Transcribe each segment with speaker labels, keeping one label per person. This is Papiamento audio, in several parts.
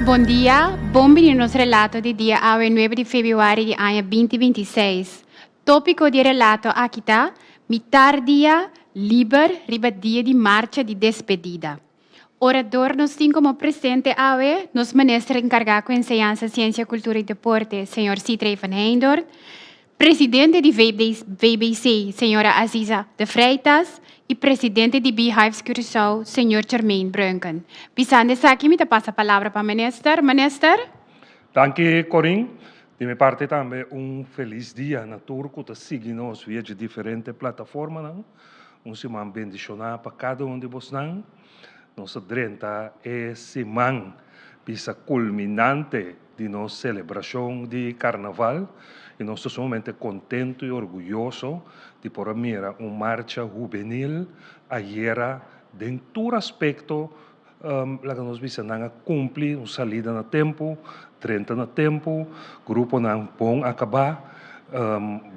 Speaker 1: Bon dia, bon bini nos relato di dia awe 9 di februari di aña 2026. Tópiko di e relato aki ta, Mitar dia liber riba dia di marcha di despedida. Orador nos tin komo presente awe nos minister enkargá ku Enseñansa, Siensia, Kultura i Deporte, señor Sithree van Heydoorn, presidente di VBC, señora Aziza de Freitas i presidente di Beehives Curaçao, señor Jermaine Brunken. Bisando esaki mi ta pasa palabra pa minister. Minister.
Speaker 2: Danki Corin. Di mi parti tambe un felis dia na tur ku ta sigui nos via dje diferente plataformanan. Un siman bendishoná pa kada un di bosnan. Nos ta drenta e siman bisa kulminante di nos selebrashon di Karnaval i nos ta sumamente kontentu i orguyoso di por a mira un marcha hubenil ayera den tur aspekto. Laga nos bisa nan a kumpli un salida na tempu, drenta na tempu, gruponan bon akabá,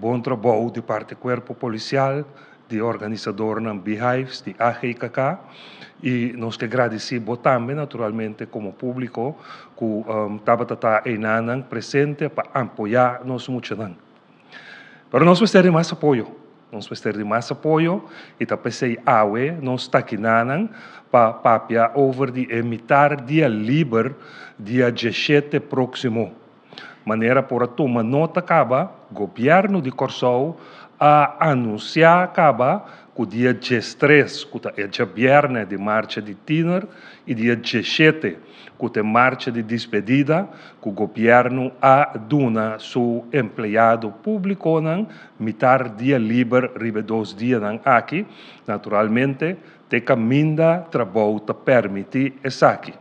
Speaker 2: bon trabou di parti kuerpo polisial, di organisadornan Beehives, di AGKK i nos ke gradisí bo tambe naturalmente komo públiko ku tabata ta einanan presente pa apoyá nos muchanan. Pero nos mester di mas apoyo. Nos mester di mas apoyo i ta p'esei awe nos ta kinanan pa papia over di e mitar dia liber dia dieshete próksimo. Manera por a tuma nota kaba, gobièrnu di Kòrsou a anunsiá kaba ku dia diestres, ku ta e djabièrnè di marcha di tiner, i dia dieshete, ku ta e marcha di dispedida, ku gobièrnu a duna su empleado públikonan Mitar dia liber riba e dos dianan aki, naturalmente te kaminda trabou ta permití esaki.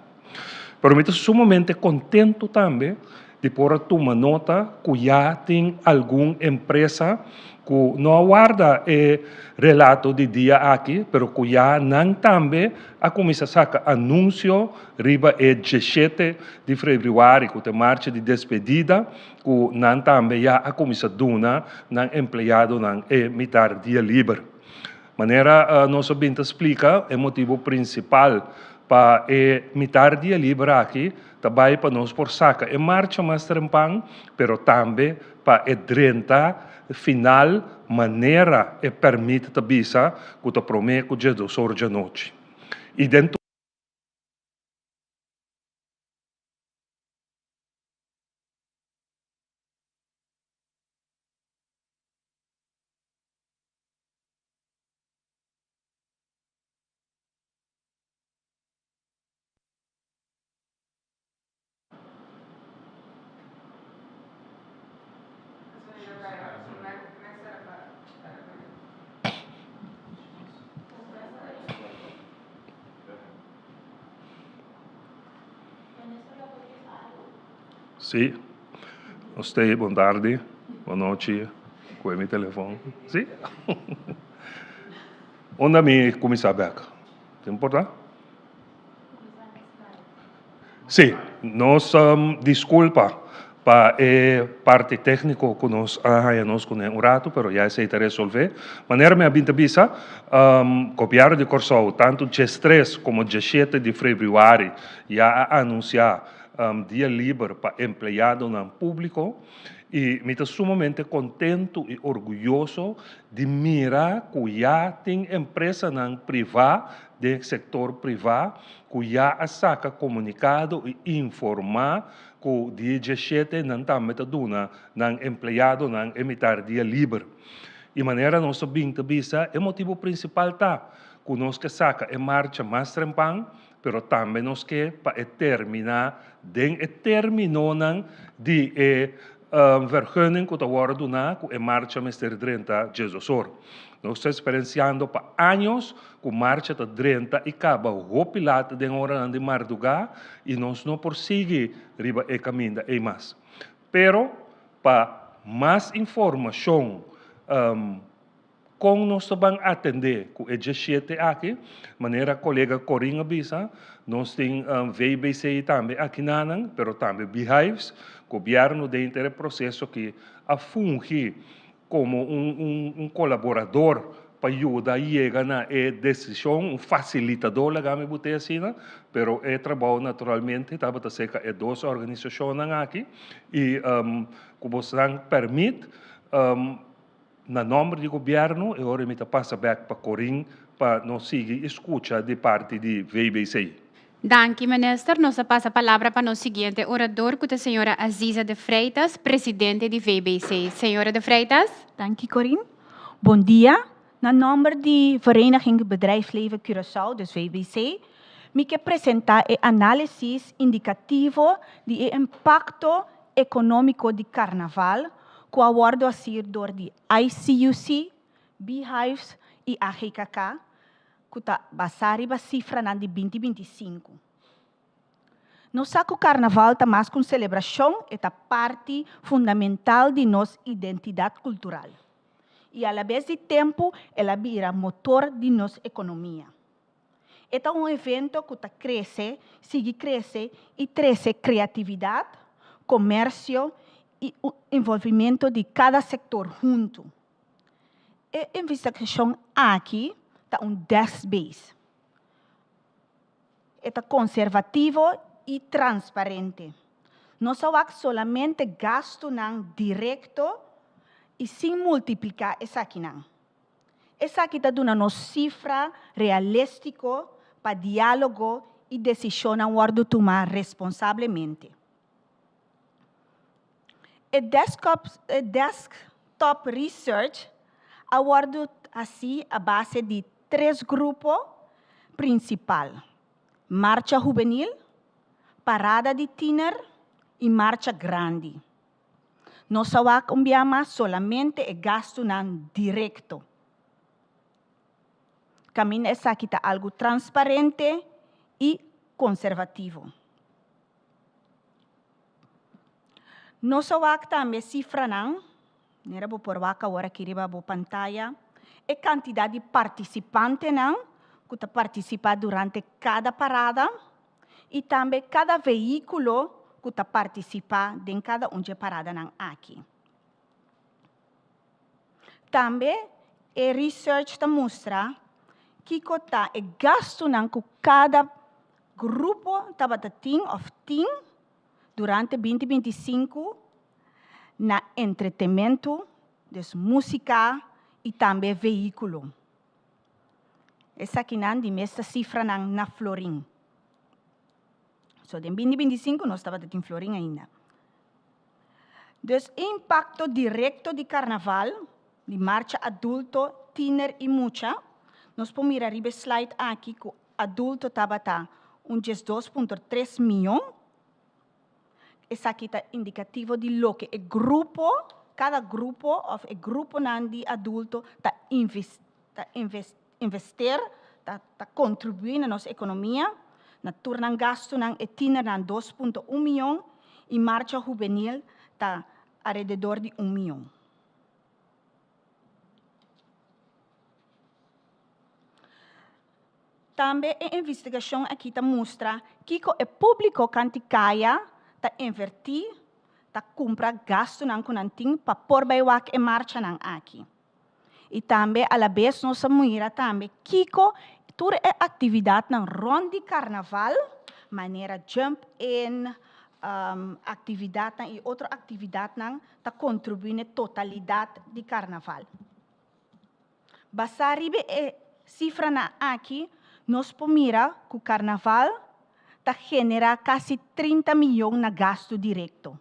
Speaker 2: Pero mi ta sumamente kontentu tambe di por a tuma nota ku ya tin algun empresa ku no a warda e relato di dia aki, pero ku ya nan tambe a kuminsá saka anunsio riba e dieshete di febrüari ku ta e marcha di despedida ku nan tambe ya a kuminsá duna nan empleadonan e mitar dia liber. Manera nos a bin ta splika, e motibu prinsipal pa e mitar dia liber aki ta bai pa nos por saka e marcha mas trempan, pero tambe pa e drenta final manera e pèrmit ta bisa ku ta promé ku djesdos or djanochi. I den. Sí, nos ta bon tardi, bon nochi, koe mi telefon, sí. Unda mi kuminsá bèk? Ta importá? Sí, nos disculpa pa e parti técnico cu nos a haya nos cune un rato, pero ya esey ta resolve. Manera mi a bin ta bisa, Gobierno di Corsou tanto diestres como dieshete di februari ya a anuncia dia liber pa empleadonan publico y mi ta sumamente contento y orguyoso di mira cu ya tin empresanan priva den sector priva ku ya a saka komunikado i informá ku dia dieshete nan tambe ta duna nan empleadonan e mitar dia liber. I manera nos ta bin ta bisa, e motibu prinsipal ta ku nos ke saka e marcha mas trempan, pero tambe nos ke pa e terminá den e términonan di e vergunning ku ta wòrdu duná ku e marcha mester drenta diesdos or. Nos ta eksperensiando pa años ku marcha ta drenta i kaba hopi lat den oranan di mardugá i nos no por sigui riba e kaminda ei mas. Pero pa mas informashon kon nos ta ban atendé ku e dieshete aki, manera kolega Corin a bisa, nos tin VBC tambe akinanan, pero tambe Beehives, gobièrnu den henter e proseso aki a fungi komo un kolaborador. pa yuda yega na e desishon, un fasilitadó laga mi bot'é asina, pero e trabou naturalmente tabata serka e dos organisashonnan aki i ku bosnan pèrmit na nòmber di gobièrnu e ora mi ta pasa bèk pa Corin pa nos sigui i skucha di parti di VBC.
Speaker 1: Danki Minister. Nos a pasa palabra pa nos siguiente orador ku ta señora Aziza de Freitas, presidente di VBC. Señora de Freitas.
Speaker 3: Danki Corin. Bon dia. Na nòmber di Vereniging Bedrijfsleven Curaçao, dus VBC, mi ke presentá e análisis indikativo di e impakto ekonómiko di Karnaval ku a wòrdu hasí dor di ICUC, Beehives i AGKK, ku ta basá riba sifranan di 2025. Nos sa ku Karnaval ta mas ku un selebrashon, e ta parti fundamental di nos identidat kultural. I alabes di tempu el a bira motor di nos ekonomia. E ta un evento ku ta krese, sigui krese i trese kreatividat, komersio i envolvimentu di kada sektor huntu. E investigashon aki ta un desk-based. E ta konservativo i transparente. Nos a wak solamente gastunan direkto i sin multipliká esakinan. Esaki ta duna nos sifra realístiko pa diálogo i desishonnan wòrdu tumá responsablemente. E desktop research a wòrdu hasí a base di tres grupo prinsipal, marcha hubenil, parada di tiner i marcha grandi. Nos a wak un bia mas solamente e gastunan direkto. Kaminda esaki ta algu transparente i konservativo. Nos a wak tambe sifranan, manera bo por wak awor aki riba bo pantaya, e kantidat di partisipantenan ku ta partisipá durante kada parada i tambe kada vehíkulo ku ta partisipá den kada un dje paradanan aki. Tambe e research ta mustra kiko ta e gastunan ku kada grupo tabata tin òf tin durante 2025 na entretementu, dus músika i tambe vehíkulo. Esakinan di mes ta sifranan na florin. So den 2025 nos tabata tin florin ainda. Dus e impakto direkto di karnaval, di marcha adulto, tiner i mucha, nos por mira riba e slide aki ku adulto tabata un 12.3 mion. Esaki ta indikativo di loke e grupo, kada grupo òf e gruponan di adulto ta ta invester, ta kontribuí na nos ekonomia. Na tur nan gastunan e tinernan 2.1 mion i marcha hubenil ta alrededor di 1 mion. Tambe e investigashon aki ta mustra kiko e públiko kanti kaya ta invertí, ta kumpra gastunan ku nan tin pa por bai wak e marchanan aki. I tambe alabes nos a mira tambe kiko tur e aktividatnan rònt di karnaval, manera jump in, aktividatnan i otro aktividatnan ta kontribuí na e totalidat di karnaval. Basá riba e sifranan aki, nos por mira ku karnaval ta generá kasi 30 mion na gastu direkto.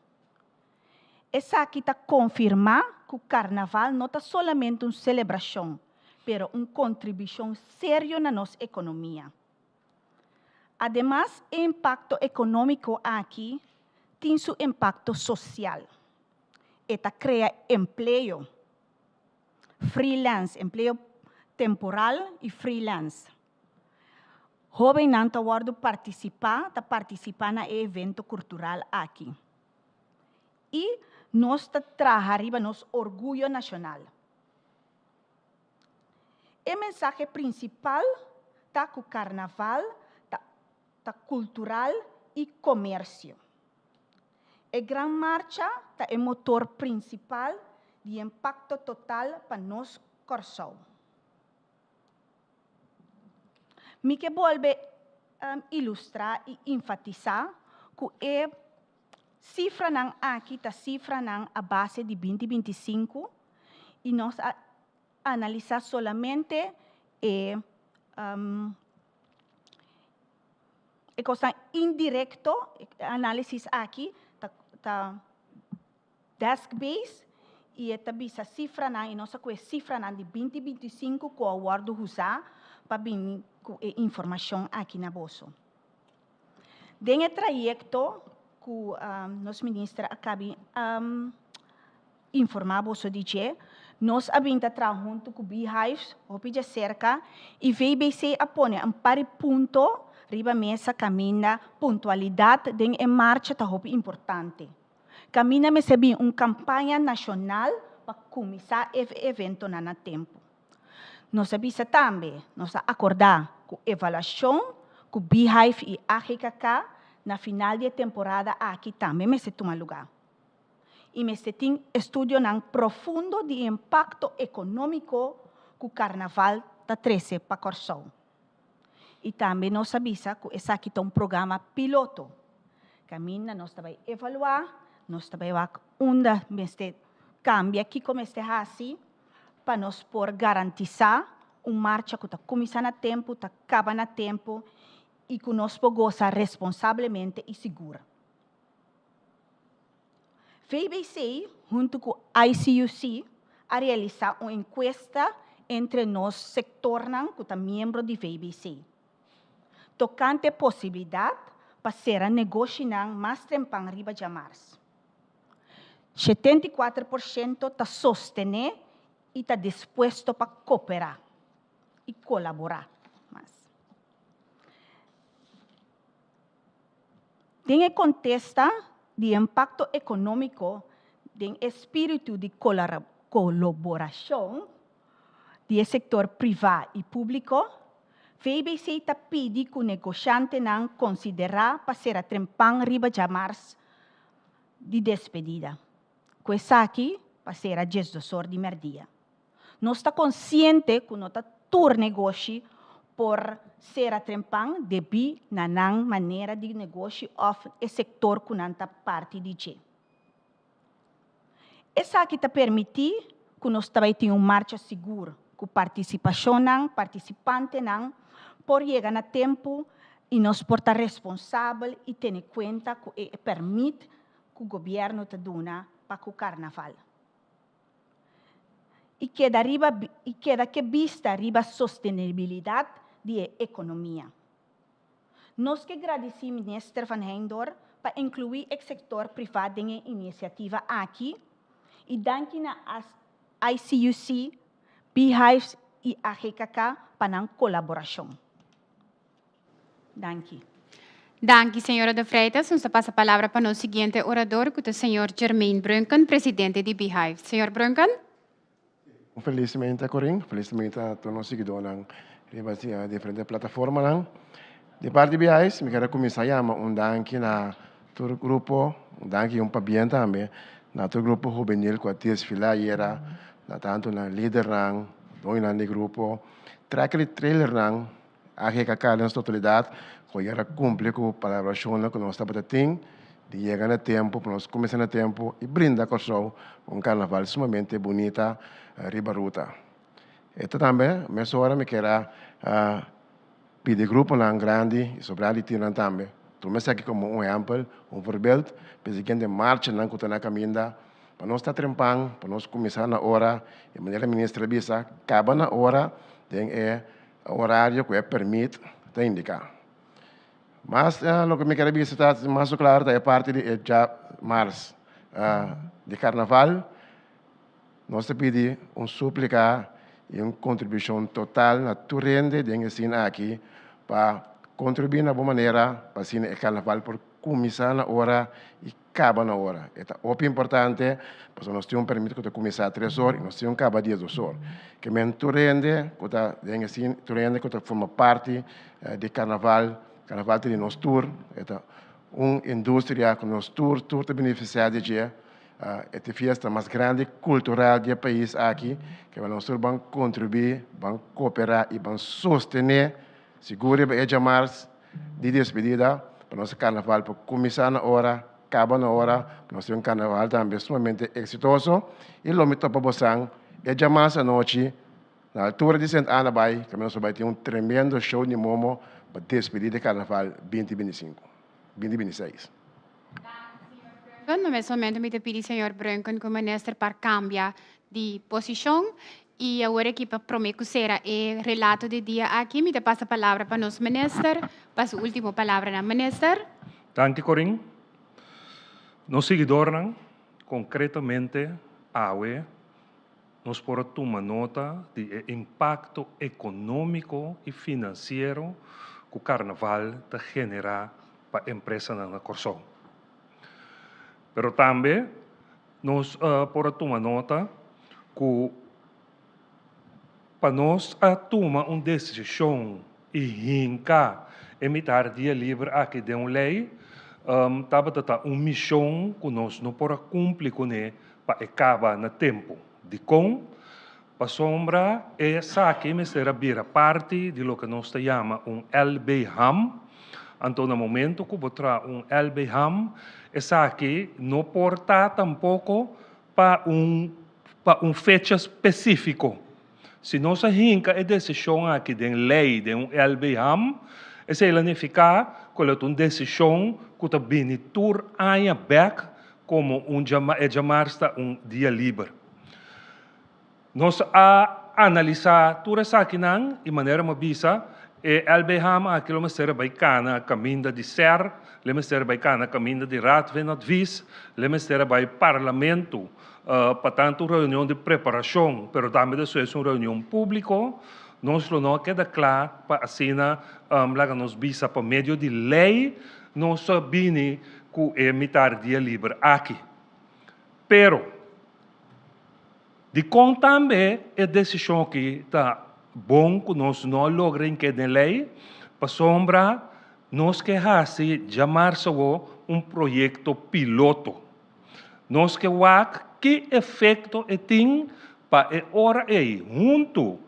Speaker 3: Esaki ta konfirmá ku karnaval no ta solamente un selebrashon, pero un kontribushon serio na nos ekonomia. Ademas, e impakto ekonómiko aki tin su impakto sosial. E ta krea empleo, freelance, empleo temporal i freelance. Hóbennan ta wòrdu partisipá, ta partisipá na e evento kultural aki. I nos ta traha riba nos orguyo nashonal. E mensahe prinsipal ta ku karnaval ta ta kultural i komersio. E Gran Marcha ta e motor prinsipal di impakto total pa nos Kòrsou. Mi ke bolbe ilustrá i enfatisá ku e sifranan aki ta sifranan a base di 2025 i nos a analisá solamente e e kosnan indirekto. E análisis aki ta desk-based i e ta bisa sifranan i nos a kohe sifranan di 2025 ku a wòrdu usá pa bini ku e informashon aki na boso. Den e trayekto ku nos minister a kaba informá boso di dje, nos a bin ta traha huntu ku Beehives hopi djaserka i VBC a pone un par di punto riba mesa kaminda puntualidat den e marcha ta hopi importante. Kaminda mester bin un kampaña nashonal pa kuminsá e eventonan na tempu. Nos a bisa tambe, nos a akordá ku evaluashon ku Beehive i AGKK na final di e temporada aki tambe mester tuma lugá. I mester tin estudionan profundo di e impakto ekonómiko ku karnaval ta trese pa Kòrsou. I tambe nos a bisa ku esaki ta un programa piloto. Kaminda nos ta bai evaluá, nos ta bai wak unda mester kambia, kiko mester hasi pa nos por garantisá un marcha ku ta kuminsá na tempu, ta kaba na tempu i ku nos por gosa responsablemente i sigur. VBC huntu ku ICUC a realisá un enkuesta entre nos sektornan ku ta miembro di VBC tokante posibilidat pa sera negoshinan mas trempan riba djamars. 74% ta sostené i ta dispuesto pa koperá i kolaborá mas. Den e kontesta di impakto ekonómiko den e spiritu di kolaborashon di e sektor privá i públiko, VBC ta pidi ku negoshantenan konsiderá pa sera trempan riba djamars di despedida, ku esaki pa sera 12 or di mèrdia. Nos ta konsiente ku no ta tur negoshi por sera trempan debí na nan manera di negoshi òf e sektor ku nan ta parti di dje. Esaki ta permití ku nos ta bai tin un marcha sigur, ku partisipashonnan, partisipantenan por yega na tempu i nos por ta responsabel i tene kuenta ku e pèrmit ku gobièrnu ta duna pa ku karnaval. I keda riba i keda ke bista riba sostenibilidat di e ekonomia. Nos ke gradisí Minister Van Heydoorn pa inkluí e sektor privá den e inisiativa aki i danki na ICUC, Beehives i AGKK pa nan kolaborashon. Danki.
Speaker 1: Danki, señora De Freitas. Nos ta pasa palabra pa nos siguiente orador, ku ta señor Jermaine Brunken, presidente di Beehive. Señor Brunken.
Speaker 4: Un felis meinta Corin, felis meinta na tur nos siguidónan riba e diferente plataformanan. Di parti di Beehive mi kere kuminsá yama un danki na tur grupo, un danki i un pabien tambe na tur grupo hubenil ku a desfilá ayera, na tantu nan lidernan, doñonan di grupo, tracker di trailernan, AGKK den su totalidat ku ayer a kumpli ku palabrashonnan ku nos tabata tin di yega na tempu pa nos kuminsá na tempu i brinda Kòrsou un karnaval sumamente bunita riba ruta. E ta tambe mesora mi kier a pidi gruponan grandi i sobrá di tirnan tambe tuma esaki komo un ehèmpel, un voorbeeld pa e siguiente marchanan ku ta na kaminda pa nos ta trempan, pa nos kuminsá na ora i manera minister a bisa kaba na ora den e Horario ku e permit ta indiká. Mas loke mi kere bisa ta mas o klaro ta e parti di e djamars di karnaval. Nos ta pidi un súplika i un kontribushon total na tur hende den e sin aki pa kontribuí na bo manera pa asina e karnaval por kuminsá na ora i kaba na ora. E ta hopi importante pasobra nos tin un permit ku ta kuminsá tres or i nos tin un kaba 12 or. Ke men tur hende ku ta den e sin, tur hende ku ta forma parti di karnaval, karnaval ta di nos tur, e ta un industria ku nos tur tur ta benefisiá di dje. E ta e fiesta mas grandi kultural di e pais aki, ke nos tur ban kontribuí, ban koperá i ban sostené. Sigur riba e djamars di despedida pa nos karnaval por kuminsá na ora, kaba na ora, pa nos tin un karnaval tambe sumamente eksitoso i lo mi topa bosan e djamars anochi na altura di Sint Ana bai kaminda nos lo bai tin un tremendo show di Momo pa despedí di karnaval 2025, 2026.
Speaker 1: Na mes momento mi ta pidi señor Brunken ku minister pa kambia di posishon i awor aki pa prome ku sera e relato di dia aki mi ta pasa palabra pa nos minister pa su ultimo palabranan. Minister.
Speaker 2: Danki Corin. Nos siguidornan, konkretamente awe nos por a tuma nota di e impakto ekonómiko i finansiero ku karnaval ta generá pa empresanan na Kòrsou. Pero tambe nos por a tuma nota ku pa nos a tuma un desishon i hinka e mitar dia liber aki den un lei, tabata ta un mishon ku nos no por a kumpli kuné pa e kaba na tempu. Dikon? Pasobra esaki mester a bira parti di loke nos ta yama un LB-ham. Anto na momento ku bo traha un LB-ham, esaki no por ta tampoko pa un pa un fecha spesífiko. Si nos a hinka e desishon aki den lei, den un LB-ham, esei lo nifiká ku lo ta un desishon ku ta bini tur aña bèk komo un e djamars ta un dia liber. Nos a analisá tur esakinan i manera mi a bisa, e LB-ham aki lo mester a bai kana kaminda di ser, lo mester a bai kana kaminda di Raad van Advies, lo mester a bai Parlamento pa tantu un reunion di preparashon, pero tambe despues un reunion públiko. Nos lo no a keda kla pa asina laga nos bisa pa medio di lei nos a bini ku e mitar dia liber aki. Pero, dikon tambe e desishon aki ta bon ku nos no a logra hink'é den lei? Pasobra nos ke hasi djamarsa awor un proyekto piloto. Nos ke wak ki efekto e tin pa e ora ei huntu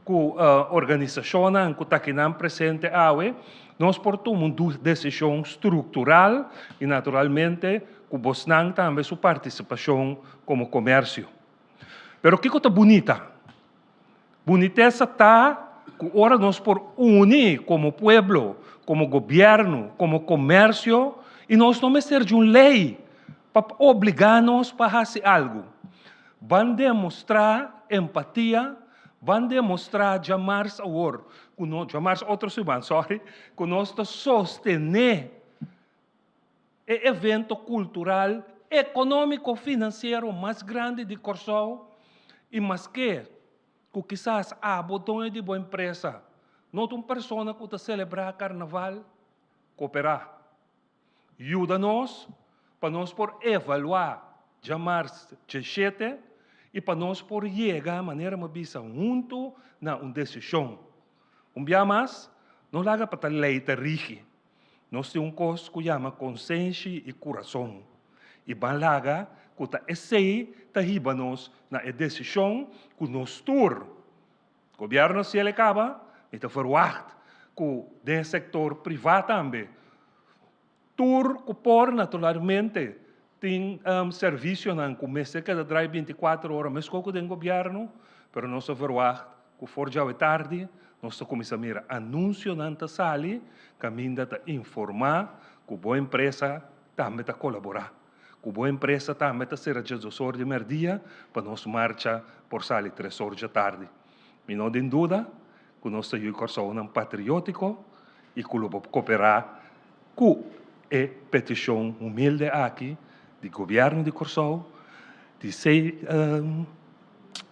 Speaker 2: ku organisashonnan ku ta akinan presente awe, nos por tuma un desishon struktural i naturalmente ku bosnan tambe su partisipashon komo komersio. Pero kiko ta bunita? Bunitesa ta ku ora nos por uni komo pueblo, komo gobièrnu, komo komersio i nos no mester di un lei pa obligá nos pa hasi algu. Ban demostrá empatia, ban demostrá djamars awor ku no, djamars otro siman, sorry, ku nos ta sostené e evento kultural, ekonómiko, finansiero mas grandi di Kòrsou i maske ku kisas abo doño di bo empresa no ta un persona ku ta selebrá karnaval, koperá. Yuda nos pa nos por evaluá djamars djeshete i pa nos por yega, manera mi a bisa, huntu na un desishon. Un bia mas, no laga pa ta lei ta rigi. Nos tin un kos ku yama konsenshi i kurason, i ban laga ku ta esei ta hiba nos na e desishon ku nos tur, Gobièrnu si el e kaba, mi ta verwagt ku den e sektor privá tambe, tur ku por naturalmente tin servisionan ku mester keda drai bintikuater ora meskos ku den gobièrnu, pero nos ta verwagt ku for djawe tardi nos ta kuminsá mira anunsionan ta sali kaminda ta informá ku bo empresa tambe ta kolaborá, ku bo empresa tambe ta sera djesdos or di mèrdia pa nos marcha por sali tres or djatardi. Mi no den duda ku nos ta yu Kòrsounan patriótiko i ku lo bo koperá ku e petishon humilde aki di gobièrnu di Kòrsou, di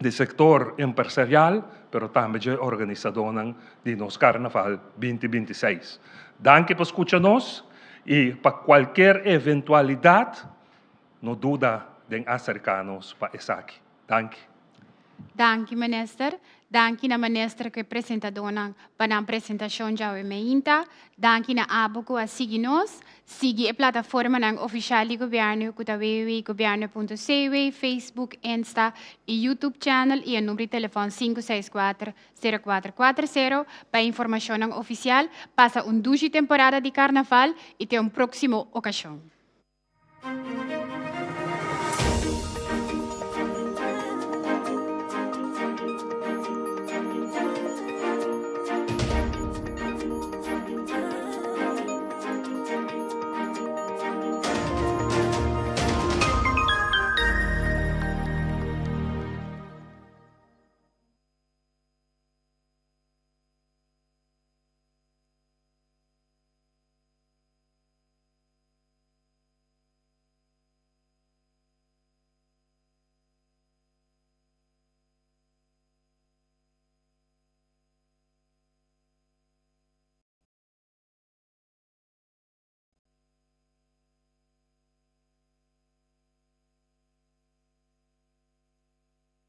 Speaker 2: di sektor empresarial, pero tambe dje organisadónan di nos Karnaval 2026. Danki pa skucha nos i pa kualker eventualidat no duda den aserká nos pa esaki. Danki.
Speaker 1: Danki minister. Danki na minister ku presentadónan pa nan presentashon djawe mainta. Danki na abo ku a sigui nos. Sigui e plataformanan ofisial di gobièrnu ku ta www.gobierno.cw, Facebook, Insta i YouTube channel i e number di telefòn 564 0440 pa informashon ofisial. Pasa un dushi temporada di karnaval i te un próksimo okashon.